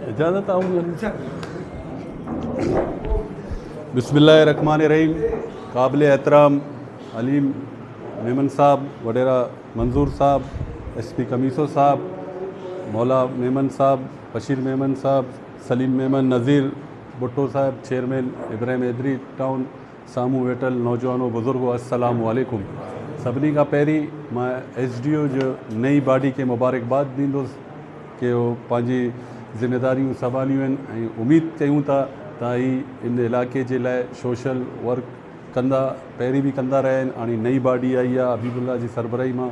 اجازت آئون بسم الله الرحمن الرحيم قابل احترام عليم ميمن صاحب وڏيرا منظور صاحب ايس پي ڪميسو صاحب مولا ميمن صاحب بشير ميمن صاحب سليم ميمن نذير ڀٽو صاحب چيئرمين ابراهيم حيدري ٽائون سامهون ويٺل نوجوانو بزرگو السلام عليڪم سڀني کان پهرين مان ايس ڊي او جو نئين باڊي کي مبارڪباد ڏيندس ڪي هو پنهنجي ذميداريون سنڀاليون آهن ۽ اميد ڪيون ٿا ته هي ان علائقي جي لاء سوشل ورڪ ڪندا پهرين به ڪندا رهيا آهن هاڻي نئين باڊي آئي آهي حبيب الله جي سربراهي مان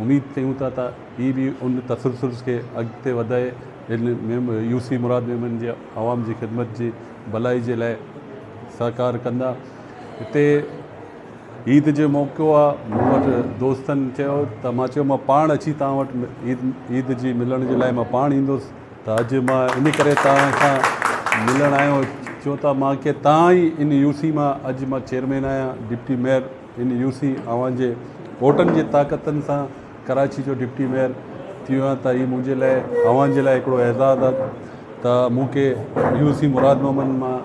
اميد ڪيون ٿا ته هي به ان تسلسل کي اڳتي وڌائي هن يو سي مراد ميمن جي عوام جي خدمت جي ڀلائي جي لاء سهڪار ڪندا. هتي عيد جو موقعو آ مون وٽ دوستن چيو ته مان چيو مان پاڻ اچي توهان وٽ عيد عيد جي ملڻ جي لاء مان پاڻ ايندس ته اڄ مان ان ڪري توهان سان ملڻ آيو چيو ته مان کي توهان ئي ان يو سي مان اڄ مان چيئرمين آهيان ڊپٽي ميئر ان يو سي اوهان جي ووٽن جي طاقتن سان ڪراچي جو ڊپٽي ميئر ٿي ويو آهيان ته هي منهنجي لاء اوهان جي لاء هڪڙو اعزاز آهي ته مون کي يو سي مراد محمد مان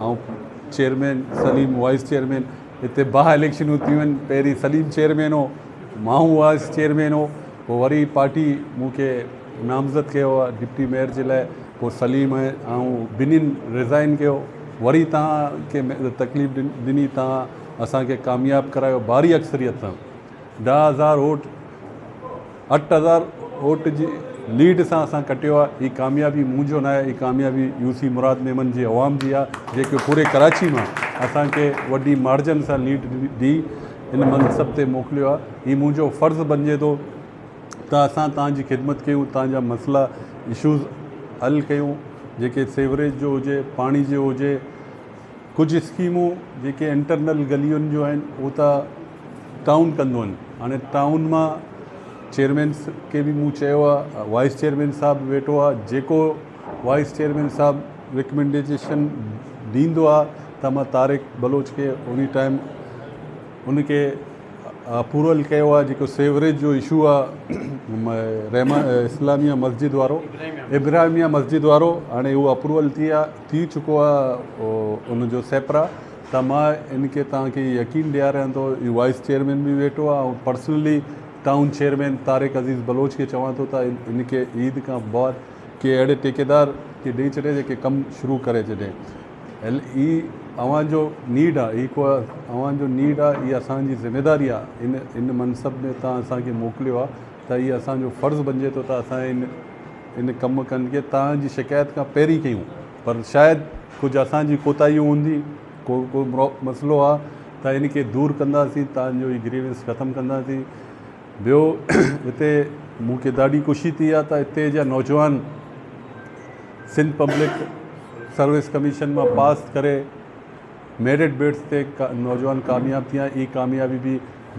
آئون چيئرمين سليم وائيس چيئرمين هتي باء اليڪشنون ٿيون آهن پهرين سليم چيئرمين هو مان وائيس چيئرمين هو پوء وري پارٽي مون کي نامزد ڪيو آهي ڊپٽي ميئر جي لاء پوء سليم ۽ آئون ٻنهين ريزائن ڪيو وري توهان کي تڪليف ڏني توهان اسان کي ڪامياب ڪرايو ڀاري اڪثريت سان 10,000 ووٽ 8,000 ووٽ جي ليڊ سان اسان ڪٽيو آهي هي ڪاميابي منهنجو ناهي هي ڪاميابي يو سي مراد ميمن جي عوام جي آهي جيڪي پوري ڪراچي مان اسان کي وڏي مارجن سان ليڊ ڏئي هن منصب تي موڪليو آهي هي منهنجو فرض بنجي ٿو ته اسان توهان جي خدمت ڪيون توهان جا مسئلا اشوز حل ڪيون جيڪي سيوريج جو هجي پاڻي جو هجي ڪجهه اسڪيمون جيڪي انٽرنل گلين جو آهن اهو ته ٽائون ڪندو آهن هاڻي ٽائون مان چيئرمين کي به مون چيو آهي وائيس چيئرمين صاحب به ويٺو آهي جيڪو وائيس چيئرمين صاحب رڪمينڊيشن ڏيندو آهي ته مان طارق بلوچ کي انهي ٽائيم ان کي اپروول ڪيو آهي جيڪو سيوريج جو اشو آهي رحمان اسلاميه مسجد وارو ابراهيميه مسجد وارو هاڻي اهو اپروول ٿي آهي ٿي چڪو آهي ان جو سيپرا ته مان ان کي توهان کي يقين ڏياريان ٿو هي وائيس چيئرمين به ويٺو آهي ۽ personally town chairman Tariq Aziz Baloch کي چوان ٿو ته ان کي عيد کان بعد ڪي اهڙي ٺيڪيدار کي ڏئي ڇڏي جيڪي ڪم شروع ڪري ڇڏي هي اوهان جو نيڊ آهي هي ڪو اوهان جو نيڊ آهي هي اسان جي ذميداري آهي ان ان منصب ۾ توهان اسان کي موڪليو آهي ته هي اسان جو فرض بنجي ٿو ته اسان ان ان ڪم ڪن کي توهان جي شڪايت کان پهرين ڪيون پر شايد ڪجهه اسان جي ڪوتاهي هوندي ڪو ڪو مسئلو آ ته ان کي دور ڪنداسين توهان جو هي گريونس ختم ڪنداسين ٻيو هتي مون کي ڏاڍي خوشي ٿي آ ته هتي جا نوجوان سنڌ پبلڪ سروس ڪميشن مان پاس ڪري ميرٽ بيٽس تي نوجوان ڪامياب ٿيا هي ڪاميابي به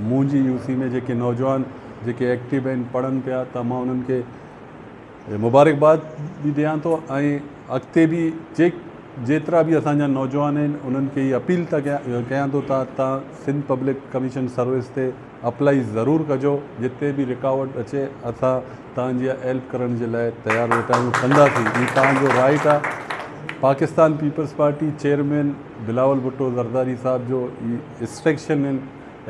منهنجي يو سي ۾ جيڪي نوجوان جيڪي ايڪٽو آهن پڙهن پيا ته مان انهن کي مبارڪباد به ڏيان ٿو ۽ اڳتي به جي جيترا به اسان جا نوجوان آهن انهن کي هي اپيل ٿا ڪيان ٿو ته توهان سنڌ پبلڪ ڪميشن سروس تي اپلائي ضرور ڪجو جتي به رڪاوٽ اچي اسان توهان جي هيلپ ڪرڻ جي لاء تيار ويٺا آهيون ڪنداسين هي توهان جو رائٽ آهي Pakistan Peoples Party chairman Bilawal Bhutto Zardari صاحب جو هي انسٽرڪشن آهن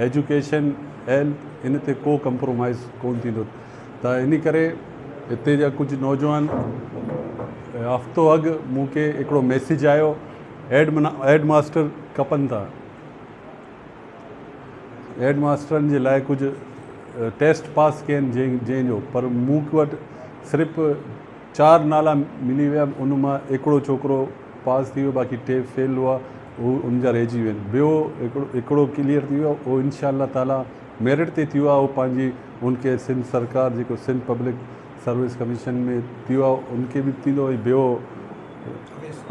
ايجوڪيشن هيلٿ ان تي ڪو ڪمپرومائز ڪون ٿيندو ته ان ڪري هتي جا ڪجهه نوجوان هفتو اڳ مون کي هڪڙو ميسيج آيو هيڊ ماستر کپن ٿا هيڊ ماسترن جي لاء ڪجهه ٽيسٽ پاس ڪين جنهن جو پر مون وٽ صرف چار نالا ملي ويا ان مان هڪڙو ڇوڪرو پاس ٿي ويو باقي ٽي فيل هئا هو ان جا رهجي ويا ٻيو هڪڙو ڪليئر ٿي ويو اهو انشاء الله تعالي ميرٽ تي ٿيو آهي اهو پنهنجي ان کي سنڌ سرڪار جيڪو سنڌ پبلڪ سروس ڪميشن ۾ ٿيو آهي ان کي به ٿيندو ۽ ٻيو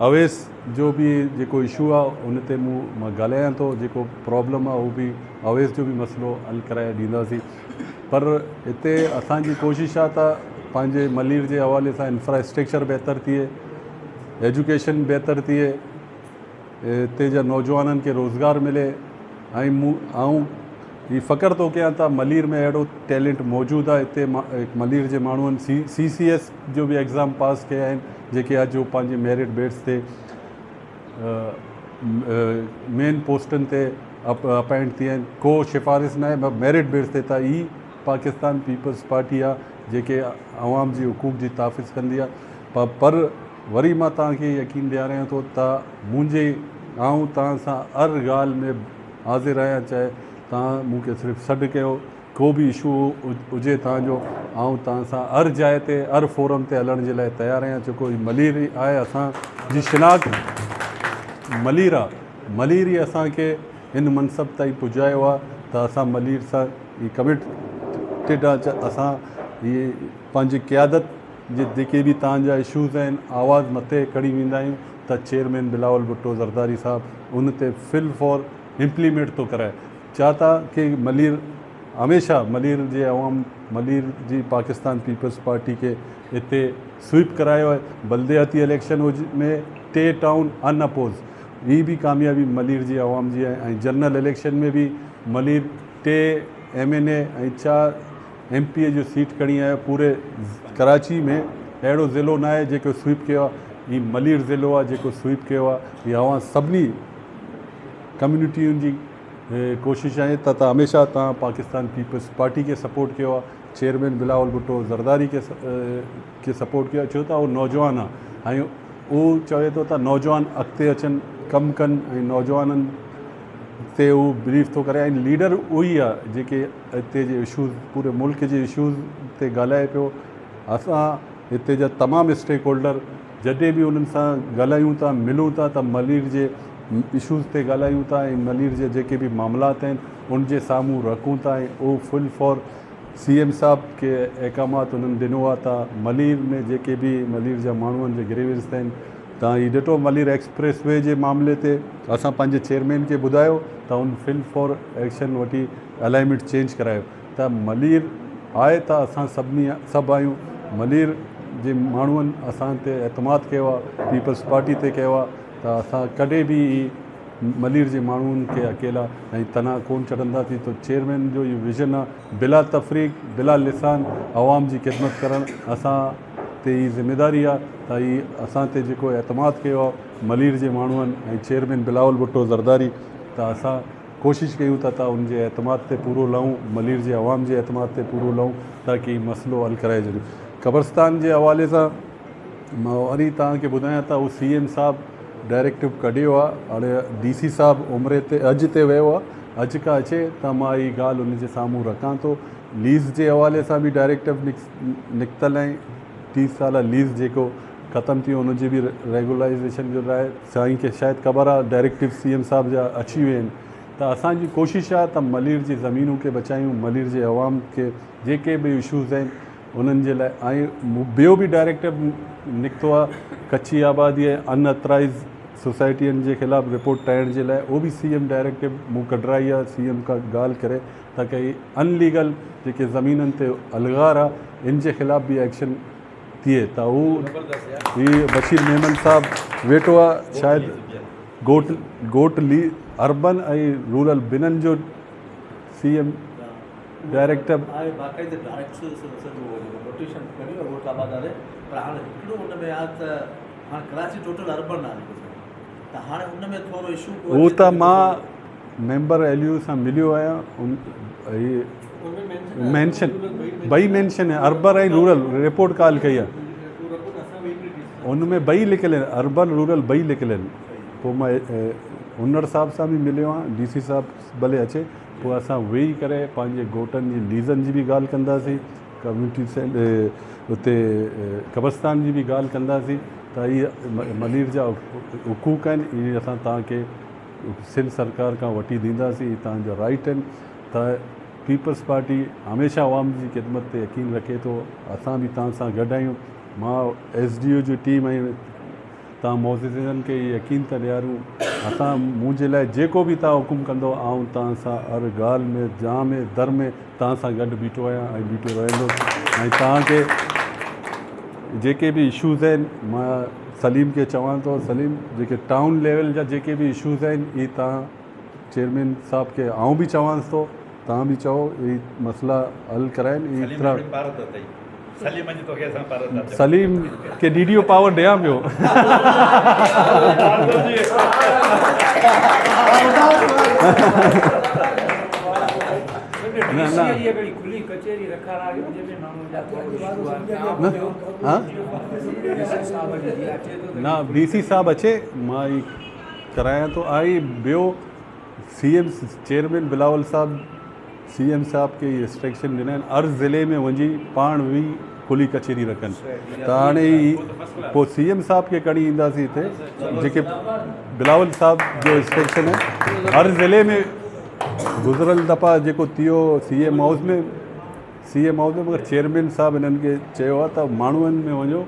اويس جو به جيڪو اشو آهي ان تي مون مان ڳالهايان ٿو جيڪو پرابلم آهي اهو به اويس جو به مسئلو حل ڪرائي ڏينداسين پر هتي اسانجي ڪوشش آهي ته پنهنجي ملير جي حوالي سان انفراسٽرڪچر بهتر ٿئي ايجوڪيشن بهتر ٿئي هتي جا نوجوانن کي روزگار ملي ۽ مون آئون هي فخر ٿو ڪيان ته ملير ۾ اهڙو ٽيلنٽ موجود آهي. هتي ملير جي ماڻهن سي سي ايس جو به ايگزام پاس ڪيا آهن، جيڪي اڄ هو پنهنجي ميرٽ بيس تي مين پوسٽن تي اپائنٽ ٿيا آهن. ڪو سفارش نه آهي، ميرٽ بيس تي. ته هي پاڪستان پيپلز پارٽي آهي جيڪي عوام جي حقوق جي تحفظ ڪندي آهي. پر وري مان توهان کي يقين ڏياريان ٿو ته منهنجي آئون توهان سان هر ڳالهه ۾ حاضر آهيان، چاهي توهان مون کي صرف سڏ ڪيو، ڪو به اشو هجي توهان جو، آئون توهان سان هر جاء تي هر فورم تي هلڻ جي لاء تيار آهيان. ڇو هي ملير آهي، اسان جي شناخت ملير آهي، ملير ئي اسان کي هن منصب تائين پڄايو آهي. ته اسان ملير سان هي ڪميٽيڊ آهي. اسان هي پنهنجي قيادت جي جيڪي به توهان جا اشوز آهن آواز مٿي کڻي ويندا آهيون ته چيئرمين بلاول ڀٽو زرداري صاحب ان تي فل فور امپليمينٽ ٿو ڪرائي. چا ٿا ڪي ملير هميشه ملير جي عوام ملير جي پاڪستان پيپلز پارٽي کي هتي سوئپ ڪرايو آهي. بلدياتي اليڪشن ۾ 3 ٽائون ان اپوز، هي به ڪاميابي ملير جي عوام جي آهي. ۽ جنرل اليڪشن ۾ به ملير 3 ايم اين اي ۽ 4 ايم پي اي جو سيٽ کڻي آيو. پوري ڪراچي ۾ اهڙو ضلعو نه آهي جيڪو سوئپ ڪيو آهي، هي ملير ضلعو آهي جيڪو سوئپ ڪيو آهي. هي اوهان سڀني ڪميونٽين جي ڪوشش آهي ته هميشه توهان پاڪستان پيپلز پارٽي کي سپورٽ ڪيو آهي، چيئرمين بلاول ڀٽو زرداري کي سپورٽ ڪيو آهي، ڇو ته اهو نوجوان آهي ۽ اهو چوي ٿو ته نوجوان اڳتي اچن، ڪم ڪن ۽ نوجوانن تي هو بليف ٿو ڪري. ۽ ليڊر اهو ئي آهي جيڪي هتي جي اشوز پوري ملڪ جي اشوز تي ڳالهائي پيو. اسان هتي جا تمام اسٽيڪ هولڊر جڏهن به انهن سان ڳالهايون ٿا، ملون ٿا ته ملير جي اشوز تي ڳالهايون ٿا ۽ ملير جي جيڪي به معاملات آهن ان جي سامهون رکون ٿا. ۽ اهو فل فار سي ايم صاحب کي احڪامات انهن ڏنو آهي ته ملير ۾ جيڪي به ملير جا ماڻهن جي گريونس آهن، توهان هي ڏٺو ملير ايڪسپريس وي جي معاملي تي اسان پنهنجي چيئرمين کي ٻڌايو ته ان فل فور ايڪشن وٺي الائنمينٽ چينج ڪرايو. ته ملير آهي ته اسان سڀني سڀ آهيون. ملير جي ماڻهن اسان تي اعتماد ڪيو آهي، پيپلز پارٽي تي ڪيو آهي، ته اسان ڪڏهن به هي ملير جي ماڻهن کي اڪيلا ۽ تنها ڪونه ڇڏنداسين. ته چيئرمين جو اهو ويزن آهي بلا تفريق بلا لسان عوام جي خدمت ڪرڻ اسان تي هي ذميداري آهي. ته هي اسان تي جيڪو اعتماد ڪيو آهي ملير جي ماڻهن ۽ چيئرمين بلاول ڀٽو زرداري، ته اسان ڪوشش ڪيون ٿا ته ان جي اعتماد تي پورو لهون، ملير جي عوام جي اعتماد تي پورو لهون تاڪه هي مسئلو حل ڪرائي ڇڏيون. قبرستان جي حوالي سان مان وري توهان کي ٻڌايان ته هو سي ايم صاحب ڊائريڪٽو ڪڍيو آهي، هاڻي ڊي سي صاحب عمري تي حج تي ويو آهي، حج کان اچي ته مان هي ڳالهه ان جي سامهون رکان ٿو. ليز جي حوالي سان به ڊائريڪٽو نڪتل آهن، 30 سالا ليز جيڪو ختم ٿي ويو ان جي به ريگولائيزيشن جو لاء سائين کي شايد خبر آهي، ڊائريڪٽو سي ايم صاحب جا اچي ويا آهن. ته اسان جي ڪوشش آهي ته ملير جي زمينون کي بچايون، ملير جي عوام کي جيڪي به اشوز آهن انهن جي لاء. ۽ ٻيو به ڊائريڪٽو نڪتو آهي ڪچي آبادي ۽ ان اٿرائيز سوسائٽين جي خلاف رپورٽ ٺاهڻ جي لاء، اهو به سي ايم ڊائريڪٽو مون ڪڍرائي آهي سي ايم کان ڳالهه ڪري تاڪه هي ان ليگل جيڪي زمينن تي الغار آهي ان جي خلاف به ايڪشن ٿئي. ته هو هي بشير ميمن صاحب ويٺو آهي، شايد گوٽ گوٽ لي اربن ۽ رورل ٻنهن جو سي ايم ڊائريڪٽر آهي، باقاعده ڊائريڪٽر سڄو نوٽيشن کڻي ويو ڳوٺ آباد واري. پر هاڻي هڪڙو ان ۾ آهي ته هاڻي ڪراچي ٽوٽل اربن آهي ته هاڻي ان ۾ ٿورو اشو هو ته مان ميمبر ايل يو سان مليو آهيان، هي مينشن ٻئي مينشن آهي اربن ۽ رورل رپورٽ ڪال ڪئي آهي، ان ۾ ٻئي لکيل آهن، اربن رورل ٻئي لکيل آهن. پوء مان هنر صاحب سان به مليو آهيان، ڊي سي صاحب ڀلي اچي پوء اسان ويهي ڪري پنهنجي ڳوٺن جي ليزن جي به ڳالهه ڪنداسين، ڪميونٽي اتي قبرستان جي به ڳالهه ڪنداسين. ته هي ملير جا حقوق آهن، اهي اسان توهان کي سنڌ سرڪار کان وٺي ڏينداسين، هي توهان جا رائيٽ آهن. ته پيپلز پارٽي هميشه عوام جي خدمت تي يقين رکي ٿو، اسان به توهان سان گڏ آهيون. مان ايس ڊي او جي ٽيم ۽ توهان معززين کي يقين ٿا ڏياريون، اسان منهنجي لاء جيڪو به توهان حڪم ڪندو آئون توهان سان هر ڳالهه ۾ جان ۾ در ۾ توهان سان گڏ بيٺو آهيان ۽ بيٺو رهندس. ۽ توهان کي جيڪي به اشوز آهن مان سليم کي چوان ٿو، سليم جيڪي ٽائون ليول جا جيڪي به اشوز آهن اهي توهان چيئرمين صاحب کي آئون به چوانس ٿو توهان به چئو اهي مسئلا حل ڪرائين. ايترا سليم جي توکي اسان پارت ٿا چئون. سليم کي ڊي ڊي او پاور ڏيان پيو. نه ڊي سي صاحب اچي مان ئي ڪرايان ٿو ۽ ٻيو سي ايم چيئرمين بلاول صاحب سي ايم صاحب کي اهي انسٽرڪشن ڏنا آهن هر ضلعي ۾ وڃي پاڻ ويهي کلي ڪچهري رکن ته هاڻي هي پوء سي ايم صاحب کي کڻي اينداسين هتي جيڪي بلاول صاحب جو انسٽرڪشن آهي هر ضلعي ۾ گذريل دفعا جيڪو ٿيو C M house ۾ C M house ۾ مگر چيئرمين صاحب هنن کي چيو آهي ته ماڻهن ۾ وڃو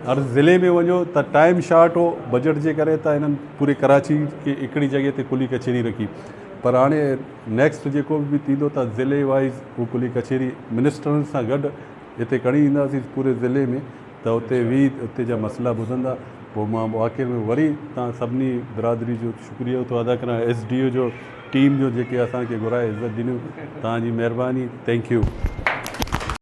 هر ضلعي ۾ وڃو ته ٽائيم شارٽ هو بجيٽ جي ڪري ته هنن پوري ڪراچي کي هڪڙي جڳهه تي کلي ڪچهري رکي پر هاڻي نيڪسٽ جيڪو به ٿيندو ته ضلعي وائيز هو کلي ڪچهري منسٽرن سان گڏ هتي کڻي اينداسين پوري ضلعي ۾ ته اتي ويهي اتي جا مسئلا ٻڌندا پوء مان آخر ۾ وري توهان سڀني برادري جو شڪريو ٿو ادا ڪريان ايس ڊي او جو ٽيم جو جيڪي اسان کي گهرائي عزت ڏنيون توهان جي مهرباني thank you.